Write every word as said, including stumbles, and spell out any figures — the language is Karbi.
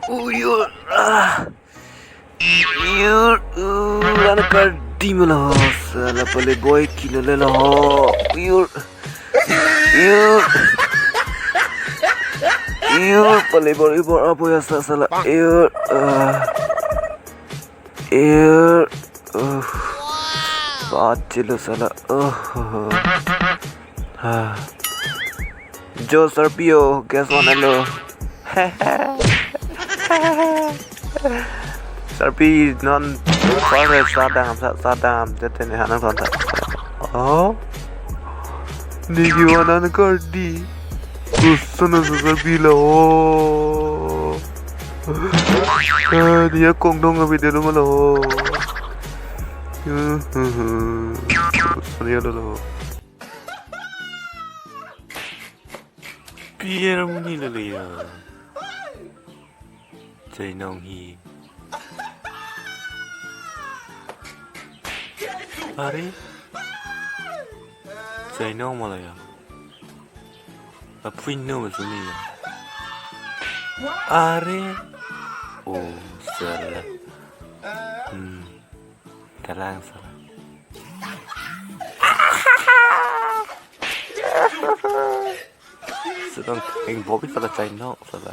Uyur, ah. Uyur, uh, anak kardi ma lo ho, sala pale boy kino le lo ho. Uyur. Uyur. Uyur, pale boy bor apo ya sa sala. Uyur, ah. Uyur. Uh. Bat chilo sala. Uh. Ah. Jo Sarpi o, guess one alo. Sarpi non far sa dam sa, sa dam jate ne hanang son ta. Oh. Niki wanan kardi. Kusana sa Sarpi la ho. Ah, dia kongdong abi delo ma la ho. Kusana ya la ho. Pi amonit lo ya. Chainong hi. Are? Chainong ma lo ya. Apui no masuni ya. Are? Oh, sala. Hmm. Kalang sala. Sedang eng bobi sala chainong sala.